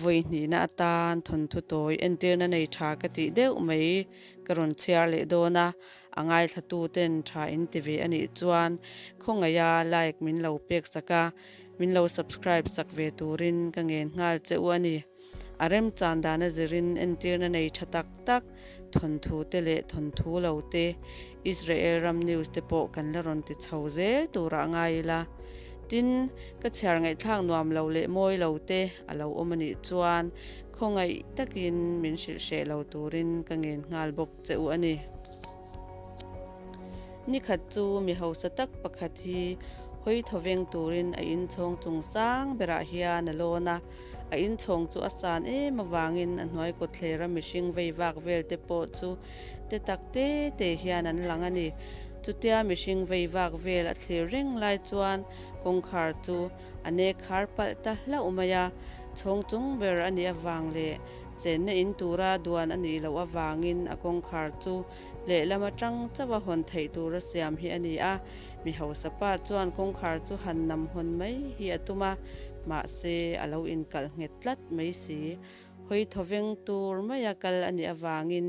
vawi hnihna atan thawnthu tawi entirna nei tha ka tih deuh mai ka rawn chhiar leh dawn a, a ngaithlatu ten tha in ti ve a nih chuan khawngaiha like min lo pek sak a, min lo subscribe sak ve turin ka ngen nghal che u a ni. A remchan dana zirin entirna nei tha tak tak thawnthu te leh thawnthu lo te Israel ram news te pawh kan la rawn ti chho zel turah ngai ila. Tin, ka chhiar ngaihthlak nuam lo leh mawi lo te a lo awm a nih chuan khawngaih takin min hrilh hreh lo turin ka ngen nghal bawk che u a ni. Nikhat chu mi hausa tak pakhat hi hawi thawveng turin a inchhawng chung sang berah hian a lawn a. A inchhawng chu a san em avangin a hnuai kawtthlera mihring vei vak vel te pawh chu te tak te te hian an lang a ni. Chutia mihring vei vak vel a thlir reng lai chuan kawngkhar chu a nek khar palh ta hlauh mai a. Chhawng chung ber a nih avang leh chenna in tura duan a nih loh avangin a kawngkhar chu lehlam atang chauh a hawn theih tura siam hi a ni a. Mi hausa pa chuan kawngkhar chu han nam hawn mai hi a tum a, mahse a lo inkalh nghet tlat mai si. Hawi thawveng tur maia kal a nih avangin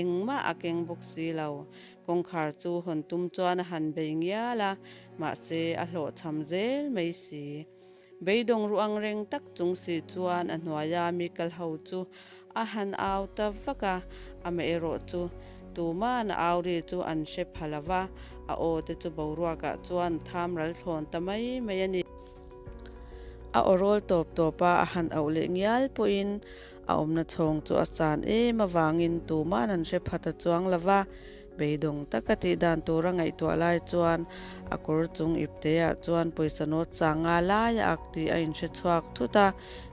engmah a keng bawk si lo. Kawngkhar chu hawn tum chuan a han bei ngial a, mahse a hlawhchham zel mai si. Beidawng ru ang reng tak chung si chuan a hnuaia mi kal ho chu a han au ta vak a, amaherawh chu tuman a au ri chu an hre pha lo va, a aw te chu boruakah chuan tham ral thlawn ta mai mai a ni. A aw rawl tawp tawp a, a han auh leh ngial pawhin a awmna chhawng chu a san em avangin tuman an hre pha ta chuang lo va, Beidawng taka tih dan tura ngaihtuah lai chuan a kawr chung ipteah chuan pawisa nawt changa lai a ak tih a inhre chhuak thut a,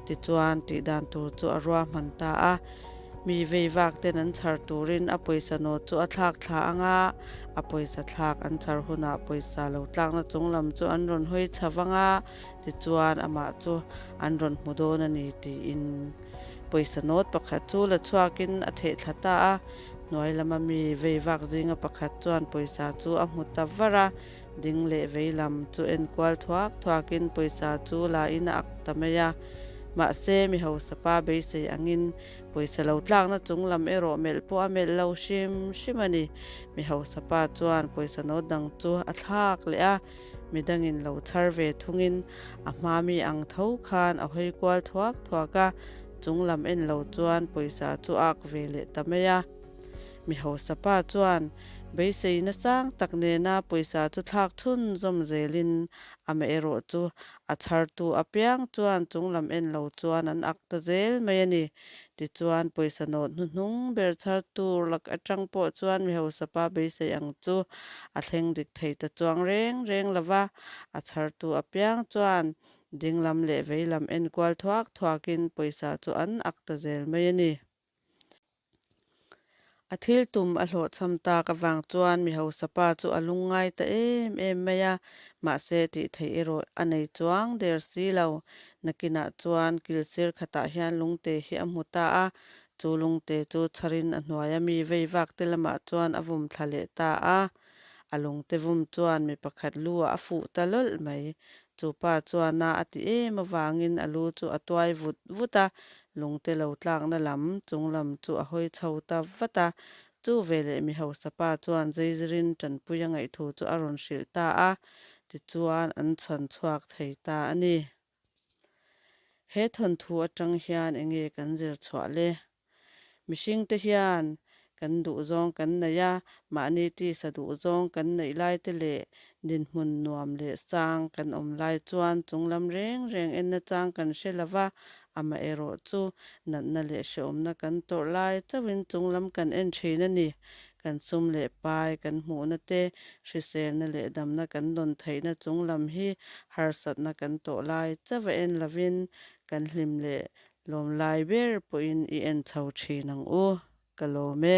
tichuan tih dan tur chu a ruahman ta a. Mi vei vak ten an chhar turin a pawisa nawt chu a thlak thla ang a, a pawisa thlak an chhar hunah pawisa lo tlakna chung lam chu an rawn hawi chho vang a, tichuan amah chu an rawn hmu dawn a ni tiin pawisa nawt pakhat chu la chhuakin a theh thla ta a. Hnuai lama mi vei vak zinga pakhat chuan pawisa chu a hmu ta var a, ding leh vei lam chu en kual thuak thuakin pawisa chu la in a ak ta mai a. Mahse, mi hausa pa beisei angin pawisa lo tlakna chung lam erawh melh pawh a melh lo hrim hrim a ni. Mi hausa pa chuan pawisa note dang chu a thlak leh a, midangin lo chhar ve thungin a hma mi ang tho khan a hawi kual thuak thuak a, chung lam en lo chuan pawisa chu a ak ve leh ta mai a. Mi hausa pa chuan beisei nasang tak nena pawisa chu thlak chhun zawm zelin amaherawh chu a chhartu apiang chuan chung lam en lo chuan an ak ta zel mai a ni. Tichuan pawisa nawt hnuhnung ber chhar tur lak atang pawh chuan mi hausa pa beisei ang chu a thleng dik thei ta chuang reng reng lo va, a chhartu apiang chuan Dinglam leh veilam enkual thuak thuakin pawisa chu an ak ta zel mai a ni. A thil tum a hlawhchham tak avang chuan mi hausa pa chu a lungngai ta em em mai a, mahse tih theih erawh a nei chuang der si lo. Nakinah chuan kilsir khatah hian lungte hi a hmu ta a, chu lungte chu chharin a hnuaia mi vei vak te lamah chuan a vum thla leh ta a. A lungte vum chuan mi pakhat lu ah a fuh ta lawlh mai. Chu pa chuan a a ti em avangin a lu chu a tuai vut vut a, lungte lo tlakna lam chung lam chu a hawi chho ta vat a. Chu veleh mi hausa pa chuan zeizirin tanpui a ngaihthu chu a rawn hrilh ta a, tichuan an chhan chhuak thei ta a ni. He thawnthu atang hian enge kan zir chhuah le? Mihringte hian kan duhzawng kan nei a, mahni tisa duhzawng kan neih lai te leh dinhmun nuam leh sang kan awm lai chuan chunglam reng reng enna chang kan hre lo va, amaherawh chu natna leh hrehawmna kan tawrh lai chauhin chunglam kan en thin a ni. Kan sum leh pai kan hmuhna te, hriselna leh damna kan dawn theihna chunglam hi harsatna kan tawh lai chauh a en lovin kan hlim leh Lawm lai ber pawhin i en chho thin ang u, ka lawm e.